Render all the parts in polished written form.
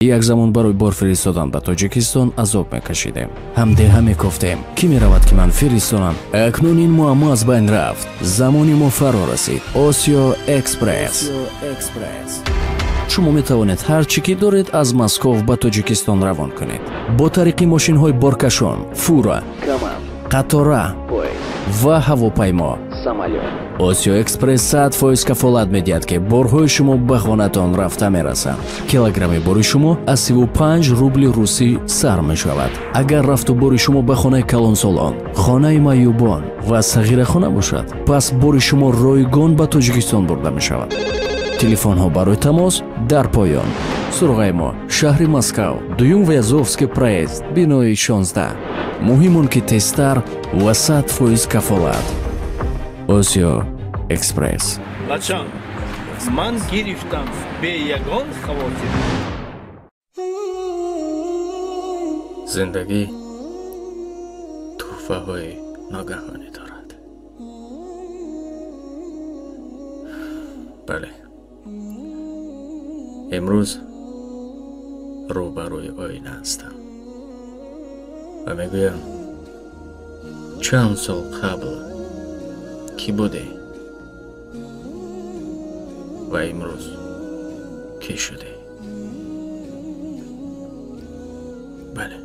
Як замон барои бор фиристодан ба Тоҷикистон азоб мекашидем. Ҳамдеҳа мекофтем, кӣ меравад, ки ман фиристонам. Акнун ин муаммо аз байн рафт. Замони мо фаро расид. Осиё Экспресс. Шумо метавонед ҳар чӣ ки доред аз Москов ба Тоҷикистон равон кунед. Бо тариқи мошинҳои боркашон, фура, қатора ва ҳавопаймо. Осиё Экспресс 100% кафолат медиҳад, ки борҳои шумо ба хонатон рафта мерасанд. Килограмми бори шумо аз 35 рубли русӣ сар мешавад. Агар рафту бори шумо ба хонаи калонсолон, хонаи маъюбон ва сағирахона бошад, пас бори шумо ройгон ба Тоҷикистон бурда мешавад. Телефонҳо барои тамос дар поён. Суроғаи мо: шаҳри Москав, дуюм Вязовский проезд, бинои 16. Муҳим он ки тезтар ва 100% кафолат. Осиё Экспресс. Бачам, ман гирифтам бе ягон хавотир. Зиндагӣ тӯҳфаҳои ногаҳонӣ дорад. Бале, имрӯз рӯбарӯи оина ҳастам ва мегӯям, чанд сол қабл кӣ будӣ ва имрӯз кӣ шудӣ? Бале,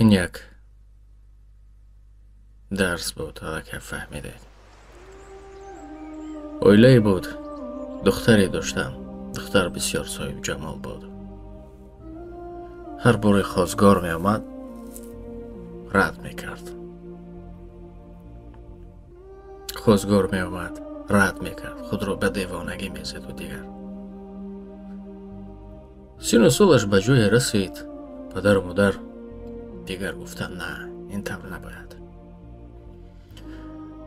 ин як дарс буд, аллакай фаҳмидед. Оилае буд, духтаре доштам. Духтар бисёр соҳибҷамол буд. Ҳар боре хозгор меомад, рад мекард. Хозгор меомад, рад мекард, худро ба девонагӣ мезаду дигар. Сину солаш ба ҷое расид, падару модар дигар гуфтанд, на, ин тавр набояд.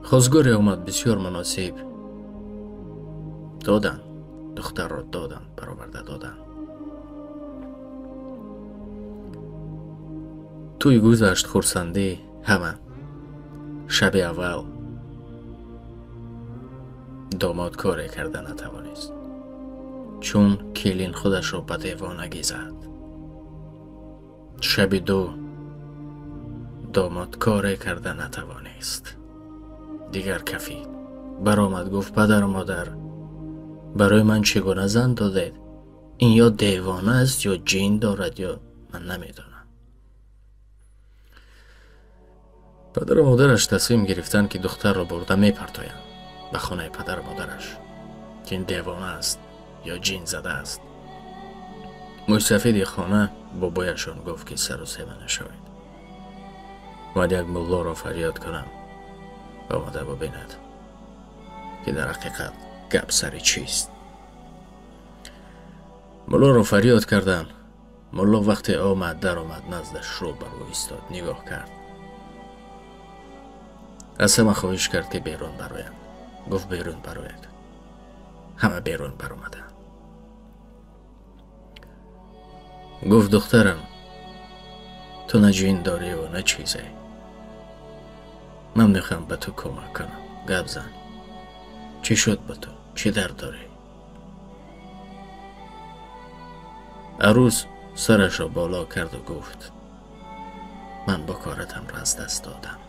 Хозгоре омад бисёр муносиб. Доданд, духтарро доданд, бароварда доданд. Тӯй гузашт, хурсандӣ ҳама. Шаби аввал домод коре карда натавонист, чун келин худашро ба девонагӣ зад. Шаби ду домод коре карда натавонист, дигар кафид. Баромад, гуфт: падару модар, барои ман чӣ гуна зан додед? Ин ё девона аст, ё ҷин дорад, ё ман намедонам. Падару модараш тасмим гирифтанд, ки духтарро бурда мепартоянд ба хонаи падару модараш, ки ин девона аст ё ҷин зада аст. Мӯйсафеди хона бобояшон гуфт, ки сару сема нашавед, ман як муллоро фарёд кунам, омада бибинад, ки дар ҳақиқат гап сари чист. Муллоро фарёд карданд. Мулло вақте омад, даромад, наздаш рӯ ба рӯ истод, нигоҳ кард. Аз ҳама хоҳиш кард, ки берун бароянд. Гуфт: берун барояд. Ҳама берун баромаданд. Гуфт: духтарам, ту на ҷин дорӣ-ву на чизе. Ман мехоҳам ба ту кӯмак кунам. Гап зан. Чӣ шуд ба ту? Чӣ дард дорӣ? Арӯс сарашро боло карду гуфт: ман бакоратамро аз даст додам.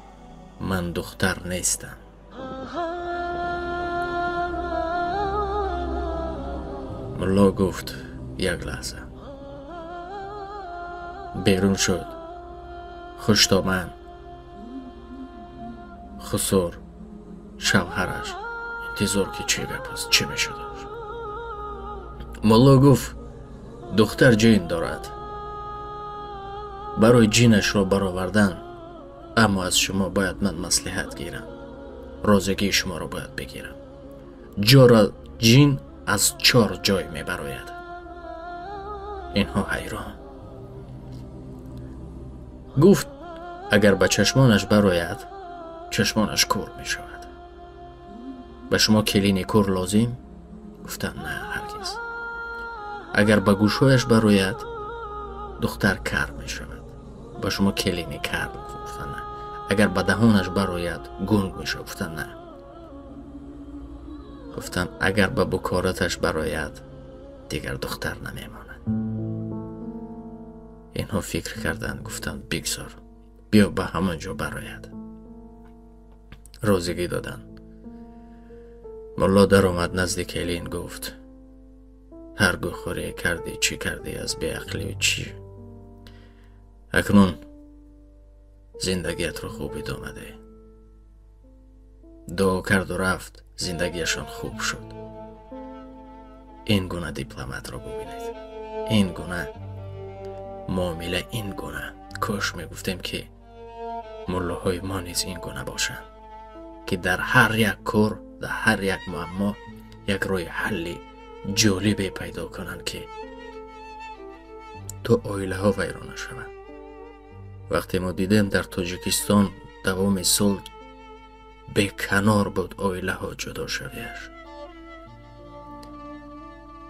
Ман духтар нестам. Мулло гуфт: як лаҳза. Берун шуд. Хуштоман, хусур, шавҳараш интизор, ки чӣ гап аст, чӣ мешудаш. Мулло гуфт: духтар ҷин дорад. Барои ҷинашро баровардан, аммо аз шумо бояд ман маслиҳат гирам. Розигии шуморо бояд бигирам. Ҷора ҷин аз 4 ҷой мебарояд. Инҳо ҳайрон. Гуфт: агар ба чашмонаш барояд, чашмонаш кур мешавад. Ба шумо келини кур лозим? Гуфтанд: на, ҳаргиз. Агар ба гӯшҳояш барояд, духтар кар мешавад. Ба шумо келини кар? Гуфтанд: на. Агар ба даҳонаш барояд, гунг мешавад. Гуфтанд: на. Гуфтанд агар ба букораташ барояд дигар духтар намемонад. Инҳо фикр карданд, гуфтанд бигзор, биё ба ҳамон ҷо барояд. Розигӣ доданд. Мулло даромад назди келин, гуфт ҳар гӯхӯрие кардӣ, чӣ кардӣ аз беақлию чӣ? Акнун зиндагиятро хуб идома деҳ. Дуо карду рафт, зиндагиашон хуб шуд. Ин гуна дипломатро бубинед, ин гуна муомила, ин гуна. Кош мегуфтем, ки муллоҳои мо низ ин гуна бошанд, ки дар ҳар як кор, дар ҳар як муаммо як роҳи ҳалли ҷолибе пайдо кунанд, ки то оилаҳо вайрон нашаванд. Вақте мо дидем дар Тоҷикистон давоми сол беканор буд оилаҳо ҷудошавиаш.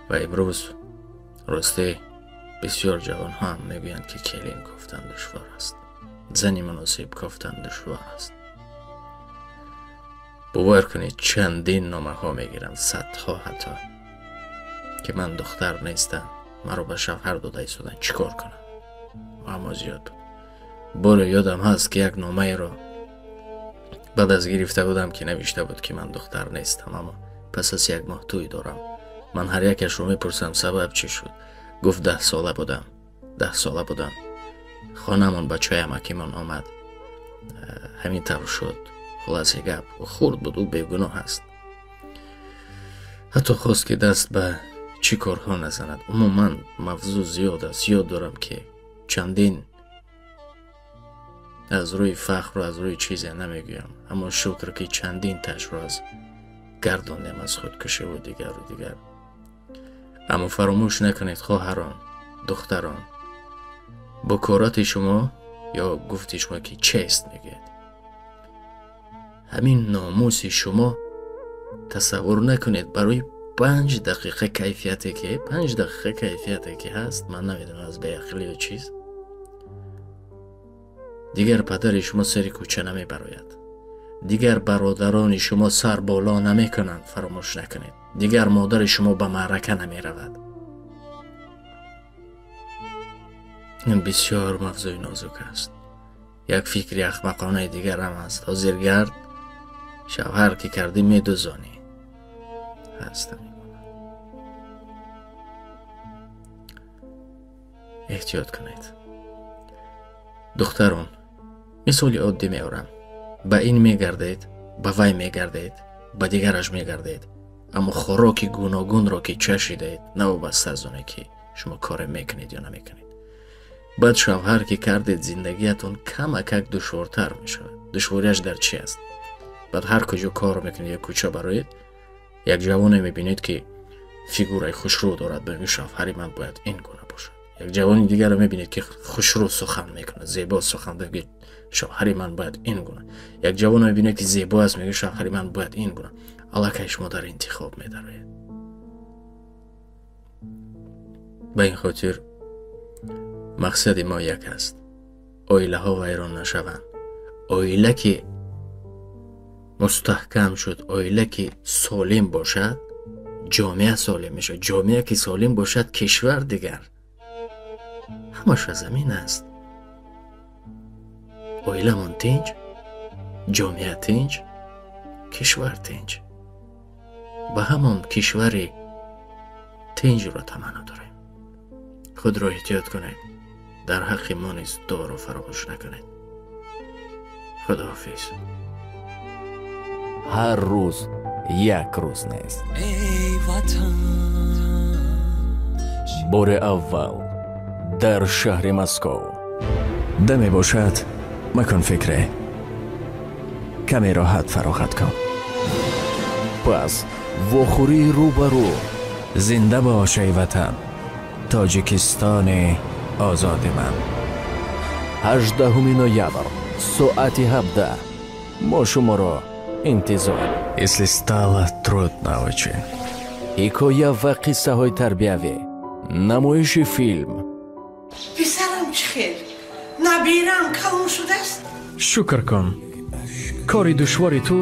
Ва имрӯз росте бисёр ҷавонҳо ҳам мегӯянд, ки келин кофтан душвор аст, зани муносиб кофтан душвор аст. Бовар кунед, чандин номаҳо мегиранд, садҳо ҳатто, ки ман духтар нестам, маро ба шавҳар дода истодан, чӣ кор кунам? Муаммо зиёд буд. Боре ёдам ҳаст, ки як номаеро баъд аз гирифта будам, ки навишта буд, ки ман духтар нестам, аммо пас аз як моҳ тӯй дорам. Ман ҳар якашро мепурсам, сабаб чӣ шуд? Гуфт 10 сола будам, 10 сола будам, хонамон ба чой амакимон омад, ҳамин тавр шуд. Хулоси гап, ӯ хурд буд, ӯ бегуноҳ аст. Ҳатто хост, ки даст ба чӣ корҳо назанад. Умуман мавзӯъ зиёд аст. Ёд дорам, ки чандин аз рӯи фахру аз рӯи чизе намегӯям, аммо шукр, ки чандин ташро аз гардондем аз худкушиву дигару дигар. Аммо фаромӯш накунед, хоҳарон, духтарон, букорати шумо ё гуфти шумо, ки чест мегӯяд, ҳамин номуси шумо тасаввур накунед барои 5 дақиқа кайфияте ки 5 дақиқа кайфияте ки ҳаст, ман намедонам аз беақлию чиз, дигар падари шумо сари кӯча намебарояд, дигар бародарони шумо сар боло намекунанд, фаромӯш накунед, дигар модари шумо ба маърака намеравад. Ин бисёр мавзӯи нозук аст. Як фикри ахмақонаи дигарам аст. Ҳозир гард шавҳар ки кардӣ медузонӣ. Ҳастам. Эҳтиёт кунед. Духтарон, мисоли оддӣ меорам. Ба ин мегардед, ба вай мегардед, ба дигараш мегардед, аммо хӯроки гуногунро ки чашидаед, навобаста аз оне ки шумо коре мекунед ё намекунед, баъд шавҳар ки кардед, зиндагиятон камакак душвортар мешавад. Душвориаш дар чи аст? Баъд ҳар куҷо кор мекунед, як кӯча бароед, як ҷавоне мебинед, ки фигураи хушрӯ дорад, мегӯяд шавҳари ман бояд ин гуна бошад. Як ҷавони дигарро мебинед, ки хушрӯ сухан мекунад, зебо сухан мегӯяд, шавҳари ман бояд ин гуна. Як ҷавоне мебинед, ки зебо аст, мегӯяд шавҳари ман бояд ин гуна. Аллакай шумо дар интихоб медароед. Ба ин хотир мақсади мо як аст: оилаҳо вайрон нашаванд. Оила ки мустаҳкам шуд, оила ки солим бошад, ҷомеа солим мешавад. Ҷомеа ки солим бошад, кишвар дигар. Ҳамаш аз замин аст. Оиламон тинҷ, ҷомеа тинҷ, кишвар тинҷ. Ба ҳамон кишвари тинҷро таманно дорем. Худро эҳтиёт кунед. Дар ҳаққи мо низ дуоро фаромӯш накунед. Худоҳофиз. Ҳар рӯз як рӯз нест. Бори аввал дар шаҳри Москов. Даме бошад, макун фикре, каме роҳат фароғат кун. Пас вохӯрии рӯ ба рӯ. Зинда бош эй ватан, Тоҷикистони озоди ман. 18 ноябр, соати 17. Мо шуморо интизор. Если стало трудно очень. Ҳикоя ва қиссаҳои тарбиявӣ, намоиши филм. Писарам чӣ хел? Набирам калон шудааст? Шукр кун. Кори душвори ту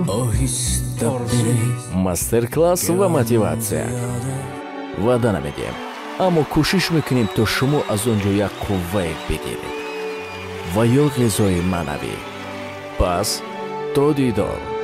Орзу. Мастер-класс ва мотиватсия ваъда намедиҳем, аммо кӯшиш мекунем, то шумо аз он ҷо як қуввае бигиред ва ё ғизои маънавӣ. Пас то дидор.